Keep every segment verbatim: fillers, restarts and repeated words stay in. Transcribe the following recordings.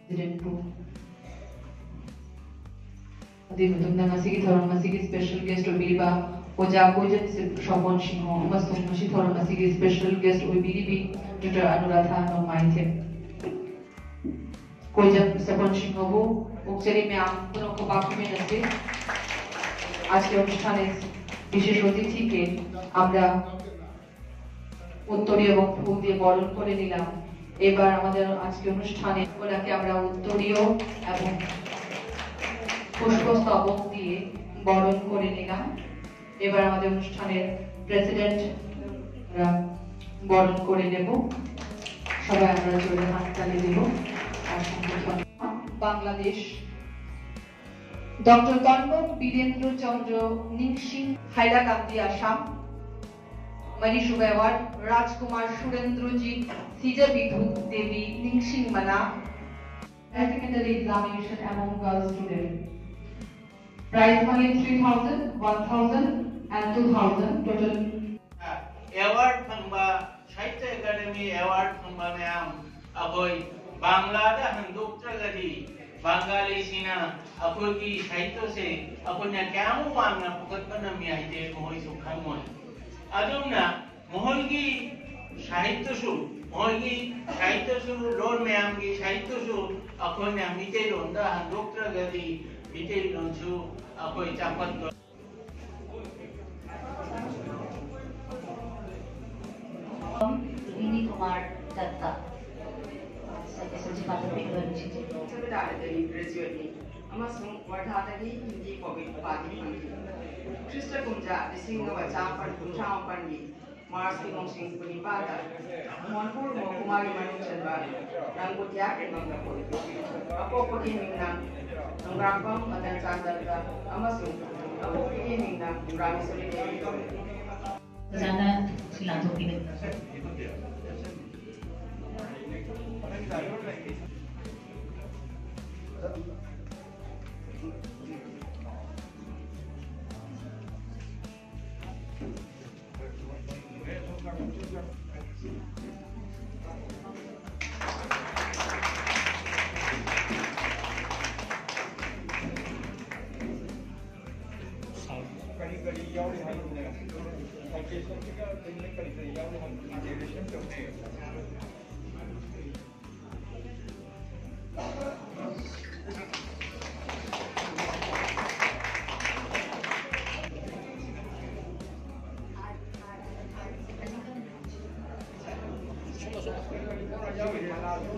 President ꯄꯨ꯫ ꯑꯗꯨꯒꯤ ꯃꯇꯨꯡꯗ ꯉꯁꯤꯒꯤ ꯊꯧꯔꯝ ꯑꯁꯤꯒꯤ special guest ꯑꯣꯏꯕꯤꯔꯤꯕ ꯑꯣꯖꯥ ꯀꯣꯏꯖꯝ ꯁ꯭ꯋꯄꯟ ꯁꯤꯡꯍ ꯑꯃꯁꯨꯡ ꯉꯁꯤ ꯊꯧꯔꯝ ꯑꯁꯤꯒꯤ special guest ꯑꯣꯏꯕꯤꯔꯤꯕꯤ Doctor Anuradha Nongmai ꯊꯦꯝ꯫ ꯀꯣꯏꯖꯝ ꯁ꯭ꯋꯄꯟ ꯁꯤꯡꯍꯕꯨ ꯄꯣꯛꯆꯔꯤ ꯃꯌꯥꯝ ꯄꯨꯟꯅ ꯈꯨꯕꯥꯛ ꯈꯨꯃꯤꯟꯅꯁꯤ꯫ আজকে অনুষ্ঠানে বিশেষ অতিথিকে আমরা উত্তরীয় এবং ফুল দিয়ে বরণ করে নিলাম। এবার আমাদের আজকে অনুষ্ঠানে ওনাকে আমরা উত্তরীয় এবং পুষ্পস্তবক দিয়ে বরণ করে নিলাম। এবার আমাদের অনুষ্ঠানের প্রেসিডেন্ট আমরা বরণ করে নেব। সবাই আমরা জোরে হাততালি দেব। অসংখ্য ধন্যবাদ। বাংলাদেশ, ডক্টর কনবক বীরেন্দ্র চন্দ্র নিংসিং, হাইলাকান্দি, আসাম। Manishubha Award, রাজকুমার সুরেন্দ্রজিৎ সিজা বিধু দেবী নিংসিং মানা। Higher secondary examination among girls student. Prize money three thousand, one thousand and two thousand, total. Award ꯐꯪꯕ, ꯁꯥꯍꯤꯇ꯭ꯌ ꯑꯦꯀꯥꯗꯦꯃꯤ ꯑꯦꯋꯥꯔꯗ ꯐꯪꯕ ꯃꯌꯥꯝ ꯑꯩꯈꯣꯏ ꯕꯪꯂꯥꯗ ꯍꯟꯗꯣꯛꯇ꯭ꯔꯒꯗꯤ ꯕꯪꯒꯥꯂꯤꯁꯤꯡꯅ ꯑꯩꯈꯣꯏꯒꯤ ꯁꯥꯍꯤꯇ꯭ꯌꯁꯦ ꯑꯩꯈꯣꯏꯅ ꯀꯌꯥꯃꯨꯛ ꯋꯥꯡꯅ ꯄꯨꯈꯠꯄ ꯉꯝꯃꯤ ꯍꯥꯏꯁꯦ ꯃꯈꯣꯏꯁꯨ ꯈꯪꯉꯣꯏ꯫ ꯑꯗꯨꯝꯅ ꯃꯈꯣꯏꯒꯤ ꯁꯥꯍꯤꯇ꯭ꯌꯁꯨ, ꯃꯈꯣꯏꯒꯤ ꯁꯥꯍꯤꯇ꯭ꯌꯁꯨ, ꯂꯣꯟ ꯃꯌꯥꯝꯒꯤ ꯁꯥꯍꯤꯇ꯭ꯌꯁꯨ ꯑꯩꯈꯣꯏꯅ ꯃꯤꯇꯩꯂꯣꯟꯗ ꯍꯟꯗꯣꯛꯇ꯭ꯔꯒꯗꯤ ꯃꯤꯇꯩꯂꯣꯟꯁꯨ ꯑꯩꯈꯣꯏ ꯆꯥꯎꯈꯠꯄ ꯕꯤꯅꯤ ꯀꯨꯃꯥꯔ ꯗꯠꯇ, ꯑꯦꯁ ꯑꯦꯜ ꯁꯤ ꯄꯥꯊꯣꯛꯄꯤꯕ ꯅꯨꯡꯁꯤꯖꯩ꯫ ꯁꯦꯀ꯭ꯔꯦꯇꯥꯔꯤꯗꯒꯤ ꯒ꯭ꯔꯦꯖꯨꯑꯦꯠꯅꯤ ꯑꯃꯁꯨꯡ ꯋꯥꯔꯙꯥꯗꯒꯤ ꯍꯤꯟꯗꯤ ꯀꯣꯚꯤꯗ ꯎꯄꯥꯙꯤ ꯐꯪꯈꯤ꯫ ꯈ꯭ꯔꯤꯁꯇ ꯀꯨꯝꯖꯥ ꯂꯤꯁꯤꯡ ꯑꯃꯒ ꯆꯥꯃꯥꯄꯟ ꯀꯨꯟꯊ꯭ꯔꯥ ꯃꯥꯄꯟꯒꯤ ꯃꯥꯔꯆꯀꯤ ꯅꯣꯡꯁꯤꯡ ꯀꯨꯟꯅꯤꯄꯥꯟꯗ ꯃꯣꯍꯟꯄꯨꯔ ꯃꯣꯍꯀꯨꯃꯥꯒꯤ ꯃꯅꯨꯡ ꯆꯟꯕ ꯔꯪꯒꯨꯇꯤꯌꯥ ꯈꯨꯡꯒꯪꯗ ꯄꯣꯛꯏ꯫ ꯑꯄꯣꯛꯄꯒꯤ ꯃꯤꯡꯅ ꯅꯣꯡꯒ꯭ꯔꯥꯝꯕꯝ ꯃꯗꯟ ꯆꯥꯟꯗ ꯗꯠꯇ ꯑꯃꯁꯨꯡ ꯑꯄꯣꯛꯄꯒꯤ ꯃꯤꯡꯅ ꯔꯥꯃꯦꯁꯣꯔꯤ ꯗꯦꯕꯤ ꯀꯧꯏ꯫ ꯑꯣꯖꯥꯅ ꯁꯤ ꯂꯥꯟꯊꯣꯛꯄꯤꯔꯦ꯫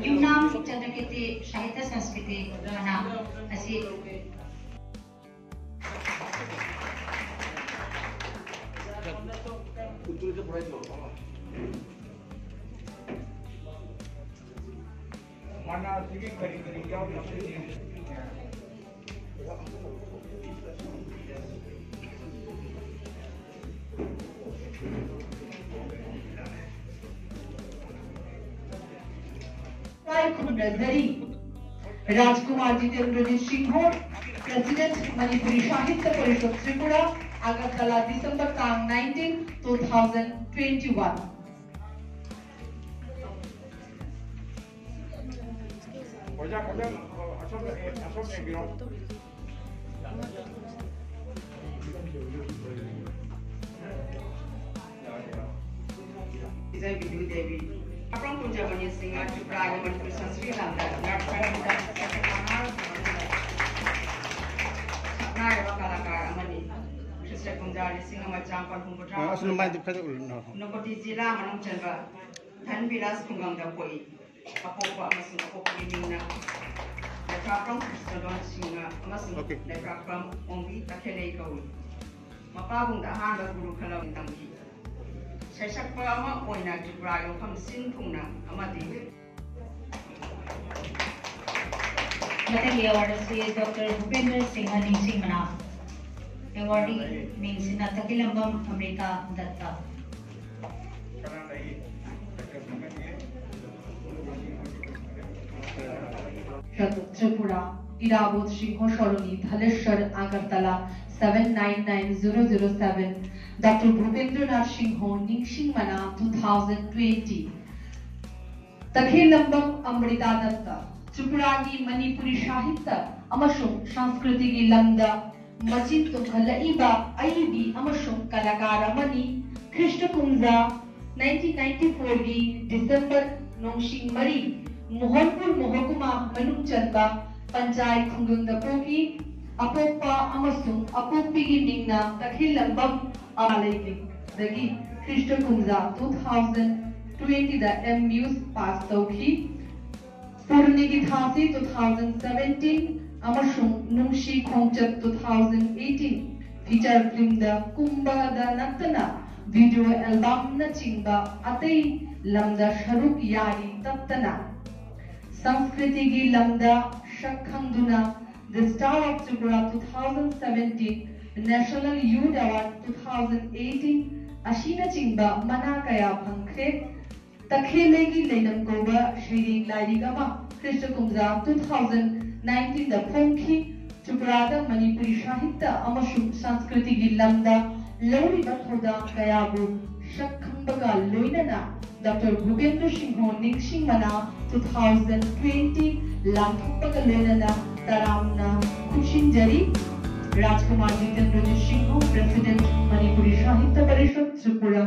यूनां चन्द्रकीर्ति साहित्य संस्कृति मना असी। ꯃꯅꯥꯁꯤꯒꯤ ꯀꯔꯤ ꯀꯔꯤ ꯌꯥꯎꯔꯤꯕꯒꯦ? ꯏꯀꯥꯏ ꯈꯨꯝꯅꯖꯔꯤ꯫ ꯔꯥꯖꯀꯨꯃꯥꯔ ꯖꯤꯇꯦꯟꯗ꯭ꯔꯖꯤꯠ ꯁꯤꯡꯍ, President, ꯃꯅꯤꯄꯨꯔꯤ ꯁꯥꯍꯤꯇ꯭ꯌ ꯄꯔꯤꯁꯠ ꯇ꯭ꯔꯤꯄꯨꯔꯥ, ꯑꯒꯔꯇꯂꯥ, ꯗꯤꯁꯦꯝꯕꯔ ꯇꯥꯡ nineteen, two thousand twenty-one꯫ ꯑꯣꯖꯥ, ꯈꯤꯇꯪ, ꯑ, ꯑꯁꯣꯝꯗ, ꯑꯁꯣꯝꯗ ꯌꯦꯡꯕꯤꯔꯣ꯫ ꯏꯖꯩ ꯕꯤꯗꯨ ꯗꯦꯕꯤ꯫ ꯑꯄ꯭ꯔꯝ ꯀꯨꯟꯖꯕꯅꯤ ꯁꯤꯡꯍ ꯇ꯭ꯔꯤꯄꯨꯔꯥꯒꯤ ꯃꯅꯤꯄꯨꯔꯤ ꯁꯪꯁꯀ꯭ꯔꯤꯠ ꯂꯝꯗ ꯅꯥꯠ ꯈꯔ ꯍꯟꯗꯛ ꯁꯛꯅꯥꯏꯔꯕ ꯀꯂꯥꯀꯥꯔ ꯑꯃꯅꯤ꯫ ꯈ꯭ꯔꯤꯁꯇ ꯀꯨꯝꯖꯥ ꯂꯤꯁꯤꯡ ꯑꯃ ꯆꯥꯃꯥꯄꯜ ꯍꯨꯝꯐꯨꯇꯔꯥ ꯑ, ꯑꯁ, ꯅꯨꯡꯉꯥꯏꯇꯦ, ꯈꯔ ꯎꯠꯂꯨꯅ꯫ ꯎꯅꯀꯣꯇꯤ ꯖꯤꯂꯥ ꯃꯅꯨꯡ ꯆꯟꯕ ꯙꯟꯕꯤꯂꯥꯁ ꯈꯨꯡꯒꯪꯗ ꯄꯣꯛꯏ꯫ ꯑꯄꯣꯛꯄ ꯑꯃꯁꯨꯡ ꯑꯄꯣꯛꯄꯒꯤ ꯃꯤꯡꯅ ꯂꯩꯄꯥꯛꯄꯝ ꯀ꯭ꯔꯤꯁꯅꯗꯣꯟ ꯁꯤꯡꯍ ꯑꯃꯁꯨꯡ OK꯫ ꯂꯩꯄꯥꯛꯄꯝ ꯑꯣꯡꯕꯤ ꯇꯈꯦꯂꯩ ꯀꯧꯏ꯫ ꯃꯄꯥꯕꯨꯡꯗ ꯑꯍꯥꯟꯕ ꯒꯨꯔꯨ ꯈꯜꯂꯕ ꯇꯝꯈꯤ꯫ ꯁꯩꯁꯛꯄ ꯑꯃ ꯑꯣꯏꯅ ꯇ꯭ꯔꯤꯄꯨꯔꯥꯒꯤ ꯃꯐꯝ ꯁꯤꯟ ꯊꯨꯡꯅ ꯑꯃꯗꯤ ꯃꯊꯪꯒꯤ ꯑꯦꯋꯥꯔꯗ ꯑꯁꯤ ꯗꯣꯛꯇꯔ ꯚꯨꯄꯦꯟꯗ꯭ꯔ ꯁꯤꯡꯍ ꯅꯤꯡꯁꯤꯡ ꯃꯅꯥ꯫ ꯑꯦꯋꯥꯔꯗꯤ ꯃꯤꯡꯁꯤꯅ ꯇꯈꯤꯂꯝꯕꯝ ꯑꯃ꯭ꯔꯤꯇꯥ ꯗꯠꯇ꯫ ꯇ꯭ꯔꯤꯄꯨꯔꯥ, ꯏꯔꯥꯕꯣꯠ ꯁꯤꯡꯍ ꯁꯣꯂꯣꯅꯤ, Thaleshwar, Agartala, seven nine nine zero zero seven, doctor Bhupendranath Singh ꯅꯤꯡꯁꯤꯡ ꯃꯅꯥ, two thousand twenty꯫ ꯇꯈꯦꯜꯂꯝꯕꯝ ꯑꯃ꯭ꯔꯤꯇꯥ ꯗꯠꯇ, ꯇ꯭ꯔꯤꯄꯨꯔꯥꯒꯤ ꯃꯅꯤꯄꯨꯔꯤ ꯁꯥꯍꯤꯇ꯭ꯌ ꯑꯃꯁꯨꯡ ꯁꯪꯁꯀ꯭ꯔꯤꯇꯤꯒꯤ ꯂꯝꯗ ꯃꯆꯤ ꯇꯨꯝꯍꯜꯂꯛꯏꯕ ꯑꯏꯕꯤ ꯑꯃꯁꯨꯡ ꯀꯂꯥꯀꯥꯔ ꯑꯃꯅꯤ꯫ ꯈ꯭ꯔꯤꯁꯇ ꯀꯨꯝꯖꯥ ꯅꯥꯏꯟꯇꯤꯟ ꯅꯥꯏꯟꯇꯤ ꯐꯣꯔꯒꯤ ꯗꯤꯁꯦꯝꯕꯔ ꯅꯣꯡꯁꯤꯡ ꯃꯔꯤ, ꯃꯣꯍꯟꯄꯨꯔ ꯃꯣꯍꯀꯨꯃꯥ ꯃꯅꯨꯡ ꯆꯟꯕ ꯄꯟꯆꯥꯌꯠ ꯈꯨꯡꯒꯪꯗ ꯄꯣꯛꯈꯤ꯫ ꯑꯄꯣꯛꯄ ꯑꯃꯁꯨꯡ ꯑꯄꯣꯛꯄꯤꯒꯤ ꯃꯤꯡꯅ ꯇꯈꯦꯜꯂꯝꯕꯝ ꯑꯃ ꯂꯩꯈꯤ꯫ ꯗꯒꯤ ꯈ꯭ꯔꯤꯁꯇ ꯀꯨꯝꯖꯥ ꯇꯨ ꯊꯥꯎꯖꯟ ꯇ꯭ꯋꯦꯟꯇꯤꯗ ꯑꯦꯝ ꯌꯨ ꯄꯥꯁ ꯇꯧꯈꯤ꯫ ꯄꯨꯔꯅꯤꯒꯤ ꯊꯥꯁꯤ ꯇꯨ ꯊꯥꯎꯖꯟ ꯁꯚꯦꯟꯇꯤꯟ ꯑꯃꯁꯨꯡ ꯅꯨꯡꯁꯤ ꯈꯣꯡꯆꯠ ꯇꯨ ꯊꯥꯎꯖꯟ ꯑꯩꯠꯇꯤꯟ ꯐꯤꯆꯔ ꯐꯤꯂꯝꯗ ꯀꯨꯝꯕꯗ ꯅꯠꯇꯅ ꯚꯤꯗꯤꯑꯣ ꯑꯦꯜꯕꯝꯅꯆꯤꯡꯕ ꯑꯇꯩ ꯂꯝꯗ ꯁꯔꯨꯛ ꯌꯥꯔꯤ ꯇꯠꯇꯅ ꯁꯪꯁꯀ꯭ꯔꯤꯇꯤꯒꯤ ꯂꯝꯗ ꯁꯛ ꯈꯪꯗꯨꯅ The Star of Tripura two thousand seventeen, National Youth Award two thousand eighteen ꯑꯁꯤꯅꯆꯤꯡꯕ ꯃꯅꯥ ꯀꯌꯥ ꯐꯪꯈ꯭ꯔꯦ꯫ ꯇꯈꯦꯜꯂꯩꯒꯤ ꯂꯩꯅꯝ ꯀꯧꯕ ꯁꯩꯔꯦꯡ ꯂꯥꯏꯔꯤꯛ ꯑꯃ ꯈ꯭ꯔꯤꯁꯇ ꯀꯨꯝꯖꯥ ꯇꯨ ꯊꯥꯎꯖꯟ ꯅꯥꯏꯟꯇꯤꯟꯗ ꯐꯣꯡꯈꯤ꯫ ꯇ꯭ꯔꯤꯄꯨꯔꯥꯗ ꯃꯅꯤꯄꯨꯔꯤ ꯁꯥꯍꯤꯇ꯭ꯌ ꯑꯃꯁꯨꯡ ꯁꯪꯁꯀ꯭ꯔꯤꯇꯤꯒꯤ ꯂꯝꯗ ꯂꯧꯔꯤꯕ ꯊꯧꯗꯥꯡ ꯀꯌꯥꯕꯨ ꯁꯛ ꯈꯪꯕꯒ ꯂꯣꯏꯅꯅ ꯗꯣꯛꯇꯔ ꯚꯨꯄꯦꯟꯗ꯭ꯔ ꯁꯤꯡꯍ ꯅꯤꯡꯁꯤꯡ ꯃꯅꯥ ꯇꯨ ꯊꯥꯎꯖꯟ ꯇ꯭ꯋꯦꯟꯇꯤ ꯂꯥꯟꯊꯣꯛꯄꯒ ꯂꯣꯏꯅꯅ ꯇꯔꯥꯝꯅ ꯈꯨꯠꯁꯤꯟꯖꯔꯤ꯫ Rajkumar Jitendrajit Singh, President, Manipuri Sahitya Parishad, Tripura꯫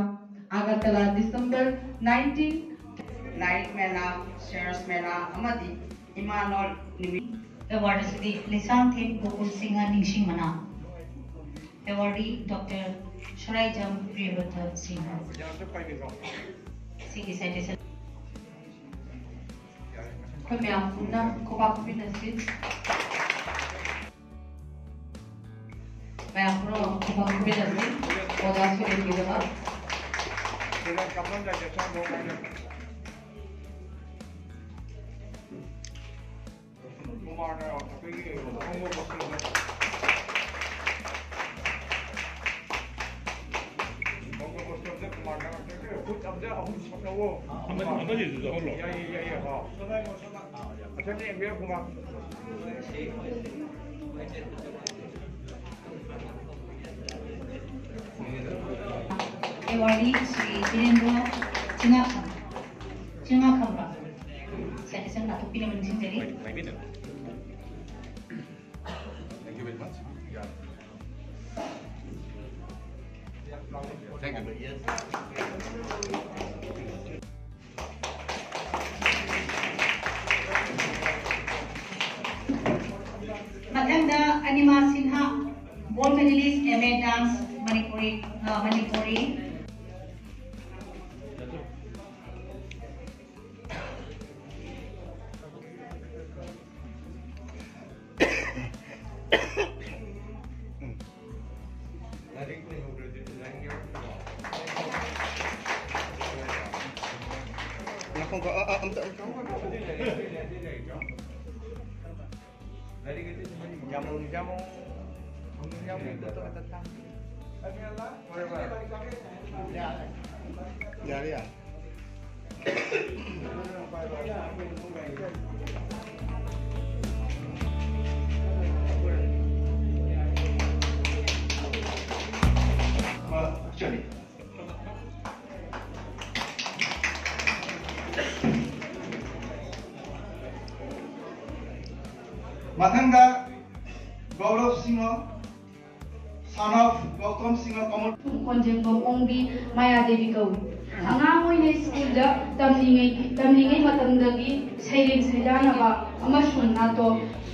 Agartala, December nineteen. ꯂꯥꯏꯔꯤꯛ ꯃꯦꯂꯥ, ꯁꯦꯜꯁ ꯃꯦꯂꯥ ꯑꯃꯗꯤ ꯏꯃꯥꯂꯣꯟ ꯅꯨꯃꯤꯠ꯫ ꯑꯦꯋꯥꯔꯗ ꯑꯁꯤꯗꯤ ꯂꯤꯁꯥꯡꯊꯦꯝ ꯒꯣꯀꯨꯜ ꯁꯤꯡꯍ ꯅꯤꯡꯁꯤꯡ ꯃꯅꯥ꯫ ꯑꯦꯋꯥꯔꯗꯤ ꯗꯣꯛꯇꯔ ꯁꯔꯥꯏꯖꯝ ꯄ꯭ꯔꯤꯌꯕ꯭ꯔꯇ ꯁꯤꯡꯍ꯫ ꯁꯤꯒꯤ ꯁꯥꯏꯇꯦꯁꯟ ꯑꯩꯈꯣꯏ ꯃꯌꯥꯝ ꯄꯨꯟꯅ ꯈꯨꯕꯥꯛ ꯈꯨꯕꯤꯟꯅꯁꯤ꯫ ꯃꯌꯥꯝ ꯄꯨꯝꯅꯃꯛ ꯈꯨꯕꯥꯛ ꯈꯨꯕꯤꯟꯅꯁꯤ꯫ ꯑꯣꯖꯥ ꯁꯨꯔꯦꯟꯒꯤꯗꯃꯛ꯫ ꯑꯃ-, ꯑꯃꯗꯤ ꯑꯗꯨꯗ ꯍꯧꯔꯣ꯫ ꯌꯥꯏꯌꯦ, ꯌꯥꯏꯌꯦ, ꯍꯣ꯫ ꯑꯁꯦꯡꯕ ꯌꯦꯡꯕꯤꯔꯣ, ꯀꯨꯃꯥꯔ꯫ ꯑꯦꯋꯥꯔꯗꯤ ꯁ꯭ꯔꯤ ꯙꯤꯔꯦꯟꯗ꯭ꯔ ꯆꯤꯉꯥꯈꯝ-, ꯆꯤꯉꯥꯈꯝꯕ꯫ ꯁꯦꯟ ꯏꯆꯟ ꯂꯥꯊꯣꯛꯄꯤꯅꯕ ꯅꯤꯡꯁꯤꯡꯖꯔꯤ꯫ Thank you very much. Yeah. Thank you. ꯑ, ꯃꯅꯤꯄꯨꯔꯤ꯫ ꯉꯥꯏꯈꯣꯀꯣ, ꯑ, ꯑ, ꯑꯝꯇ, ꯑꯝꯇ꯫ ꯌꯥꯝ, ꯌꯥꯝ, ꯌꯥꯝ, ꯌꯥꯔꯦ, ꯌꯥꯔꯦ꯫ ꯃꯊꯪꯗ ꯒꯧꯔꯕ Singh, son of Gautam Singh Kamal. ꯈꯣꯟꯖꯦꯝꯕꯝ Ongbi Maya Devi ꯀꯧꯏ꯫ ꯑꯉꯥꯡ ꯑꯣꯏꯅ ꯁ꯭ꯀꯨꯜꯗ ꯇꯝꯂꯤꯉꯩ, ꯇꯝꯂꯤꯉꯩ ꯃꯇꯝꯗꯒꯤ ꯁꯩꯔꯦꯡ ꯁꯩꯗꯥꯅꯕ ꯑꯃꯁꯨꯡ ꯅꯥꯇꯣ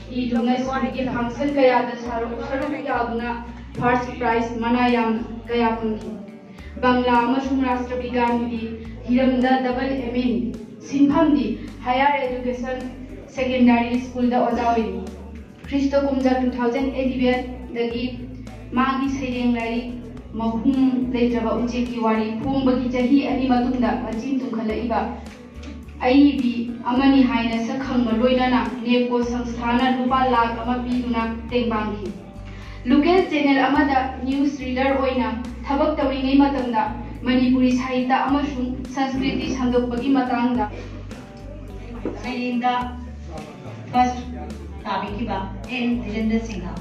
ꯏꯗꯨꯅ ꯁ꯭ꯀꯨꯜꯒꯤ function ꯀꯌꯥꯗ ꯁꯔꯨꯛ, ꯁꯔꯨꯛ ꯌꯥꯗꯨꯅ first prize ꯃꯅꯥ ꯌꯥꯝ ꯀꯌꯥ ꯐꯪꯈꯤ꯫ ꯕꯪꯂꯥ ꯑꯃꯁꯨꯡ ꯔꯥꯁꯇ꯭ꯔꯕꯤꯒ꯭ꯌꯥꯟꯒꯤ ꯍꯤꯔꯝꯗ double M A ꯅꯤ꯫ ꯁꯤꯟꯐꯝꯗꯤ Higher Education Secondary School ꯗ ꯑꯣꯖꯥ ꯑꯣꯏꯔꯤ꯫ ꯈ꯭ꯔꯤꯁꯇ ꯀꯨꯝꯖꯥ two thousand eleven ꯗꯒꯤ ꯃꯥꯒꯤ ꯁꯩꯔꯦꯡ ꯂꯥꯏꯔꯤꯛ ꯃꯍꯨꯝ ꯂꯩꯇ꯭ꯔꯕ ꯎꯆꯦꯛꯀꯤ ꯋꯥꯔꯤ ꯐꯣꯡꯕꯒꯤ ꯆꯍꯤ ꯑꯅꯤ ꯃꯇꯨꯡꯗ ꯃꯆꯤꯟ ꯇꯨꯝꯈꯠꯂꯛꯏꯕ ꯑꯏꯕꯤ ꯑꯃꯅꯤ ꯍꯥꯏꯅ ꯁꯛꯈꯪꯕ ꯂꯣꯏꯅꯅ ꯅꯦꯞꯀꯣ ꯁꯪꯁꯊꯥꯅ ꯂꯨꯄꯥ ꯂꯥꯈ ꯑꯃ ꯄꯤꯗꯨꯅ ꯇꯦꯡꯕꯥꯡꯈꯤ꯫ Local channel ꯑꯃꯗ news reader ꯑꯣꯏꯅ ꯊꯕꯛ ꯇꯧꯔꯤꯉꯩ ꯃꯇꯝꯗ ꯃꯅꯤꯄꯨꯔꯤ ꯁꯥꯍꯤꯇ꯭ꯌ ꯑꯃꯁꯨꯡ ꯁꯪꯁꯀ꯭ꯔꯤꯇꯤ ꯁꯟꯗꯣꯛꯄꯒꯤ ꯃꯇꯥꯡꯗ ꯁꯩꯔꯦꯡꯗ first ꯇꯥꯕꯤꯈꯤꯕ ꯑꯦꯟ ꯙꯤꯔꯦꯟꯗ꯭ꯔ ꯁꯤꯡꯍ꯫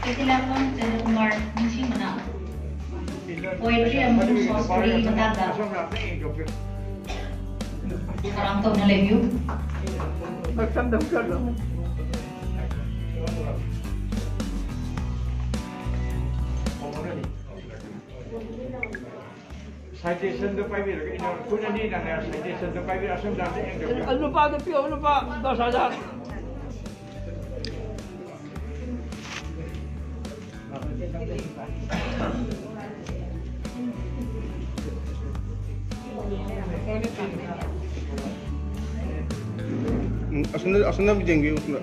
ꯀꯦꯇꯤꯂꯥꯛꯄꯝ ꯆꯟꯗ꯭ꯔꯀꯨꯃꯥꯔ ꯅꯤꯡꯁꯤꯡꯕꯅ poetry ꯑꯃꯁꯨꯡ short story ꯒꯤ ꯃꯇꯥꯡꯗ ꯊꯧꯔꯥꯡ ꯇꯧꯅ ꯂꯩꯕꯤꯌꯨ꯫ Citation ꯗꯨ ꯄꯥꯏꯕꯤꯔꯒ ꯏꯅꯥꯎ ꯈꯨꯟ ꯑꯅꯤ ꯅꯪꯅ citation ꯗꯨ ꯄꯥꯏꯕꯤꯔ ꯑꯁꯣꯝꯗ ꯑꯝꯇ ꯌꯦꯡꯖꯒꯦ꯫ ꯂꯨꯄꯥꯗꯨ ꯄꯤꯌꯣ, ꯂꯨꯄꯥ ꯗꯁ ꯍꯖꯥꯔ꯫ ꯎꯝ, ꯑꯁꯣꯝꯗ, ꯑꯁꯣꯝꯗ ꯑꯃꯨꯛ ꯌꯦꯡꯕꯤꯌꯨ, ꯑꯁꯣꯝꯗ꯫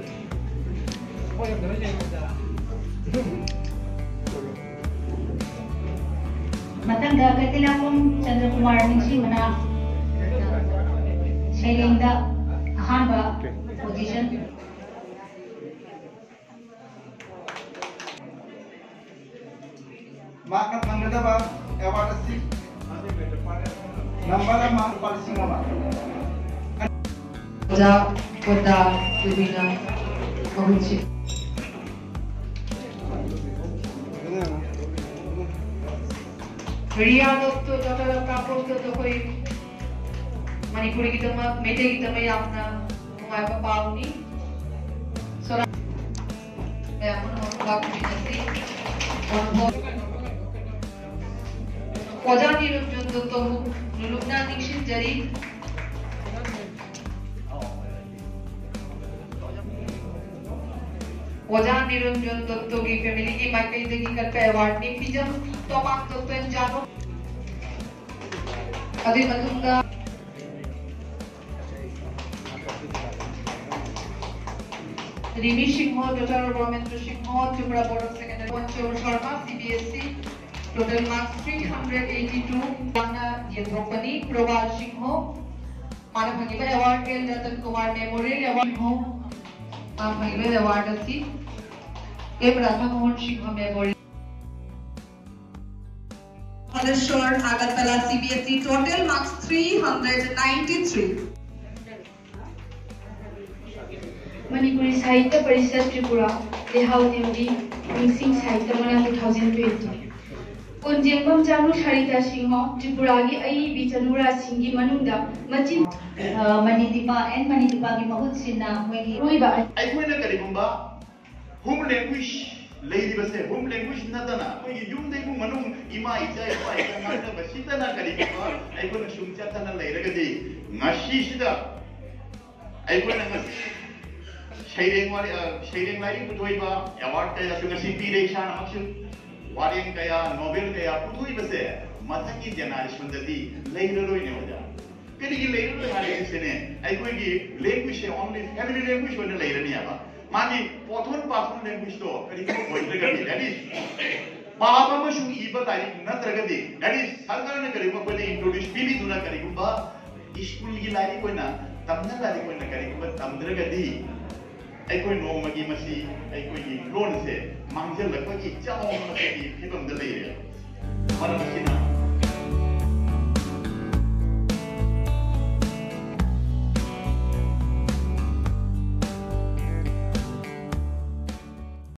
ꯃꯊꯪꯗ ꯀꯩꯊꯦꯜꯂꯥꯛꯄꯝ ꯆꯟꯗ꯭ꯔꯀꯨꯃꯥꯔ ꯅꯤꯡꯁꯤꯡꯕꯅ ꯁꯩꯔꯦꯡꯗ ꯑꯍꯥꯟꯕ position꯫ ꯃꯍꯥꯛꯅ ꯐꯪꯒꯗꯕ award ꯑꯁꯤ number ꯑꯃ, ꯂꯨꯄꯥ ꯂꯤꯁꯤꯡ ꯑꯃ꯫ ꯑꯣꯖꯥ ꯄꯣꯟꯗꯥ ꯀꯨꯕꯤꯅ ꯃꯍꯨꯠ ꯁꯤꯟ-, ꯔꯤꯌꯥ ꯗꯠꯇꯣ, ꯗꯣꯛꯇꯔ ꯀꯥꯄꯣꯛꯇ ꯑꯩꯈꯣꯏ ꯃꯅꯤꯄꯨꯔꯤꯒꯤꯗꯃꯛ, ꯃꯩꯇꯩꯒꯤꯗꯃꯛ ꯌꯥꯝꯅ ꯅꯨꯡꯉꯥꯏꯕ ꯄꯥꯎꯅꯤ꯫ ꯁꯣꯔꯥ-, ꯃꯌꯥꯝ ꯄꯨꯝꯅꯃꯛ ꯈꯨꯕꯥꯛ ꯈꯨꯕꯤꯅꯁꯤ꯫ ꯑꯣꯖꯥ ꯅꯤꯔꯟꯖꯟ ꯗꯠꯇꯣꯕꯨ ꯅꯨꯂꯨꯛꯅ ꯅꯤꯡꯁꯤꯡꯖꯔꯤ꯫ ꯑꯣꯖꯥ ꯅꯤꯔꯟꯖꯟ ꯗꯠꯇꯣꯒꯤ familyꯒꯤ ꯃꯥꯏꯀꯩꯗꯒꯤ ꯀꯠꯄ awardꯅꯤ꯫ ꯐꯤꯖꯝ ꯇꯣꯃꯥꯛ ꯗꯠꯇꯣ ꯏꯟꯖꯥꯅꯣ꯫ ꯑꯗꯨꯒꯤ ꯃꯇꯨꯡꯗ ꯔꯤꯃꯤ Singh, daughter of ꯔꯣꯃꯦꯟꯗ꯭ꯔ Singh, Tripura Board of Secondary, ꯄꯟꯆꯣ Sharma, CBSE, total marks three hundred eighty two꯫ ꯃꯥꯅ ꯌꯦꯟꯊꯣꯛꯄꯅꯤ꯫ ꯄ꯭ꯔꯣꯕꯥꯜ ꯁꯤꯡꯍ, ꯃꯥꯅ ꯐꯪꯉꯤꯕ award L Ratan Kumar Memorial Award Singh, ꯃꯥ ꯐꯪꯉꯤꯕ award ꯑꯁꯤ M Radha Mohan Singh Memorial꯫ Bhalavneshwar, Agartala, CBSE, total marks three hundred ninety three꯫ Manipuri Sahitya Parishad Tripura, ꯂꯩꯍꯥꯎ ꯊꯦꯝꯕꯤ, ꯅꯤꯡꯁꯤꯡ ꯁꯥꯍꯤꯇ꯭ꯌ ꯃꯅꯥ two thousand twenty꯫ ꯀꯣꯟꯖꯦꯡꯕꯝ ꯆꯅꯨ ꯁꯥꯔꯤꯇꯥ ꯁꯤꯡꯍ, ꯇ꯭ꯔꯤꯄꯨꯔꯥꯒꯤ ꯑꯏꯕꯤ ꯆꯅꯨꯔꯥꯁꯤꯡꯒꯤ ꯃꯅꯨꯡꯗ ꯃꯆꯤꯟ-, ꯑ, ꯃꯅꯤꯗꯤꯄꯥ ꯑꯦꯟ ꯃꯅꯤꯗꯤꯄꯥꯒꯤ ꯃꯍꯨꯠ ꯁꯤꯟꯅ ꯃꯣꯏꯒꯤ ꯑꯔꯣꯏꯕ ꯑꯩꯈꯣꯏꯅ ꯀꯔꯤꯒꯨꯝꯕ home language ꯂꯩꯔꯤꯕꯁꯦ, home language ꯅꯠꯇꯅ ꯑꯩꯈꯣꯏꯒꯤ ꯌꯨꯝꯗ ꯏꯃꯨꯡ ꯃꯅꯨꯡ ꯏꯃꯥ ꯏꯆꯥ ꯏꯄꯥ ꯏꯆꯥ ꯉꯥꯡꯅꯕꯁꯤꯗꯅ ꯀꯔꯤꯒꯨꯝꯕ ꯑꯩꯈꯣꯏꯅ ꯁꯨꯝ ꯆꯠꯇꯅ ꯂꯩꯔꯒꯗꯤ, ꯉꯁꯤꯁꯤꯗ ꯑꯩꯈꯣꯏꯅ ꯉꯁꯤ ꯁꯩꯔꯦꯡ ꯋꯥꯔꯤ, ꯑ, ꯁꯩꯔꯦꯡ ꯂꯥꯏꯔꯤꯛ ꯄꯨꯊꯣꯛꯏꯕ award ꯀꯌꯥꯁꯨ ꯉꯁꯤ ꯄꯤꯔꯦ꯫ ꯏꯁꯥꯅꯃꯛꯁꯨ ꯋꯥꯔꯦꯡ ꯀꯌꯥ, ꯅꯣꯕꯦꯜ ꯀꯌꯥ ꯄꯨꯊꯣꯛꯏꯕꯁꯦ ꯃꯊꯪꯒꯤ ꯖꯦꯅꯦꯔꯦꯁꯟꯗꯗꯤ ꯂꯩꯔꯔꯣꯏꯅꯦ ꯑꯣꯖꯥ꯫ ꯀꯔꯤꯒꯤ ꯂꯩꯔꯔꯣꯏ ꯍꯥꯏꯔꯤꯁꯤꯅꯦ? ꯑꯩꯈꯣꯏꯒꯤ ꯂꯦꯡꯒ꯭ꯋꯦꯖꯁꯦ ꯑꯣꯟꯂꯤ ꯐꯦꯃꯤꯂꯤ ꯂꯦꯡꯒ꯭ꯋꯦꯖ ꯑꯣꯏꯅ ꯂꯩꯔꯅꯦꯕ꯫ ꯃꯥꯒꯤ ꯄꯣꯠꯊꯣꯟ ꯄꯥꯊꯣꯟ ꯂꯦꯡꯒ꯭ꯋꯦꯖꯇꯣ ꯀꯔꯤꯒꯨꯝꯕ ꯑꯣꯏꯗ꯭ꯔꯒꯗꯤ, that is, ꯄꯥꯕ ꯑꯃꯁꯨꯡ ꯏꯕ ꯂꯥꯏꯔꯤꯛ ꯅꯠꯇ꯭ꯔꯒꯗꯤ, that is, ꯁꯔꯀꯥꯔꯅ ꯀꯔꯤꯒꯨꯝꯕ ꯑꯩꯈꯣꯏꯗ ꯏꯟꯇ꯭ꯔꯣꯗ꯭ꯌꯨꯁ ꯄꯤꯕꯤꯗꯨꯅ ꯀꯔꯤꯒꯨꯝꯕ ꯁ꯭ꯀꯨꯜꯒꯤ ꯂꯥꯏꯔꯤꯛ ꯑꯣꯏꯅ, ꯇꯝꯅ ꯂꯥꯏꯔꯤꯛ ꯑꯣꯏꯅ ꯀꯔꯤꯒꯨꯝꯕ ꯇꯝꯗ꯭ꯔꯒꯗꯤ, ꯑꯩꯈꯣꯏ ꯅꯣꯡꯃꯒꯤ ꯃꯁꯤ ꯑꯩꯈꯣꯏꯒꯤ ꯂꯣꯟꯁꯦ ꯃꯥꯡꯁꯤꯜꯂꯛꯄꯒꯤ ꯆꯥꯎꯅ ꯃꯁꯤꯒꯤ ꯐꯤꯕꯝꯗ ꯂꯩꯔꯦ꯫ ꯃꯔꯝ ꯑꯁꯤꯅ